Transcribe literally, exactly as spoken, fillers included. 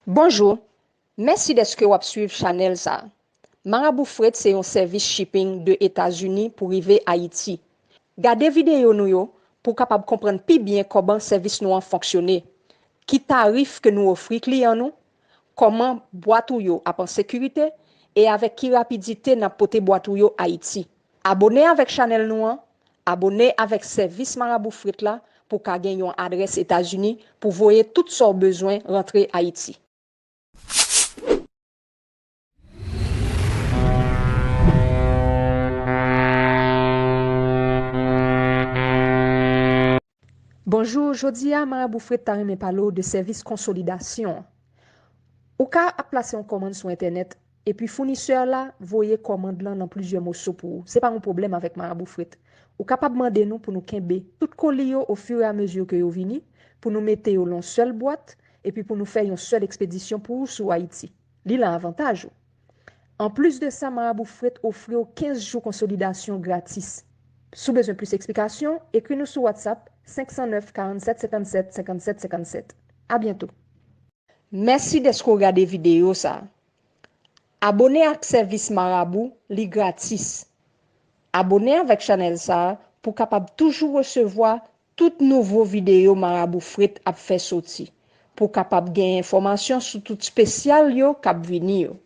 Bonjou, mèsi dèske w ap swiv chanèl sa a. Marabou Fret se yon sèvis shipping de Etazini pou rive Ayiti. Gade videyo nou yo pou w kapab konprann pi byen kòman sèvis nou an fonksyone, ki tarif ke nou ofri kliyan nou, kòman bwat ou yo ap an sekirite e avèk ki rapidite n ap pote bwat ou yo Ayiti. Abone avèk chanèl nou an, abone avèk sèvis Marabou Fret la pou w ka gen yon adrès Etazini pou voye tout sa w bezwen rantre Ayiti. Bonjou, jodi a Marabou Fret ta renmen pale w de sèvis konsolidasyon. Ou ka ap plase yon kòmann sou entènèt, epi founisè la voye kòmand lan nan plizyè moso pou ou. Se pa yon pwoblèm avèk Marabou Fret. Ou kapab mande nou pou nou kenbe tout koli yo ofiramezi ke yo vini, pou nou mete yo lan yon sèl bwat, epi pou nou fè yon sèl ekspedisyon pou ou sou Ayiti. Li lan avantaj ou. Anplis de sa, Marabou Fret ofri w kenz jou konsolidasyon gratis. Si w bezwen plis eksplikasyon, ekri nou sou WhatsApp senk san nèf, karannset, senkannsèt, senkannsèt, senkannsèt. A byento. Mèsi dèske w gade videyo sa a. Abone ak sèvis Marabou, li gratis. Abone avèk chanèl sa a pou w kapab toujou resevwa tout nouvo videyo Marabou Fret ap fè soti, pou w kapab gen enfòmasyon sou tout espesyal yo k ap vini yo.